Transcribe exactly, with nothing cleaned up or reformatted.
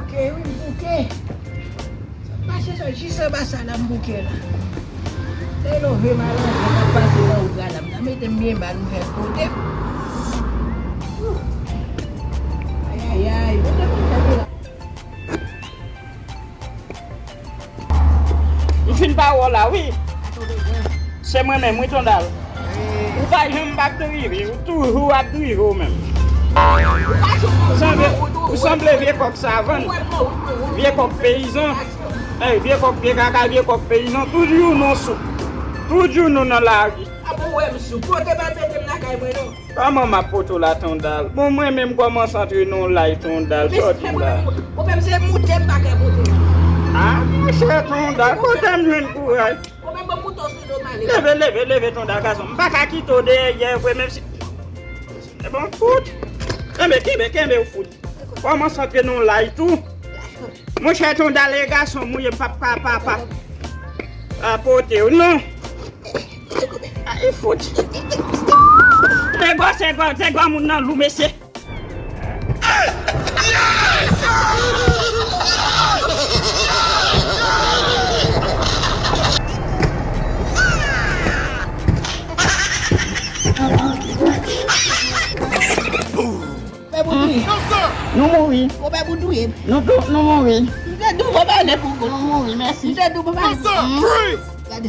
Bouke, wi, m bouke. Sa mache sot jis anba sa la, m bouke la. Lè love malanje k ap pase nan wout la, la, m ta mete m byen ba nou fè kote. Ayayay, mete m fè la. M fin pa wè w la, wi. Se mwen menm, wi, Tondal. Ou pa janm p ap drive, ou toujou ap drive ou menm. Ou sanble, ou sanble vye kòk savann, vye kòk peyizan. Ey, vye kòk, vye kaka, vye kòk peyizan. Tout jounen w sou. Tout jounen w nan lari. Apa w wè m sou? Pote m al mete m lakay mwen, non. Kòman m ap pote w la, Tondal? Bon, mwen menm kòmanse antre nan yon lay, Tondal. Sòti la. Ou menm se moute m pa ka pote la. Ah, monchè, Tondal, kote m jwenn kouraj? Ou menm bon moute w sou do m ale. Leve, leve, leve, Tondal, gason. M pa ka kite w dèyè vre, menm si. E bon, fout. Kenbe, kenbe, kenbe, ou fout. Kòmanse antre nan yon lay tou. Monchè, Tondal, e gason m ou ye, m p ap ka papa. A pote w, non. Ay, fout. Se gwa, se gwa, se gwa moun nan lou, mesye. Pè Boudouye. Nou mouri. Ou pè Boudouye. Nou tou, nou mouri. M te di w pa pale pou kont. Nou mouri, mèsi. M te di w pa pale pou kont. Gade,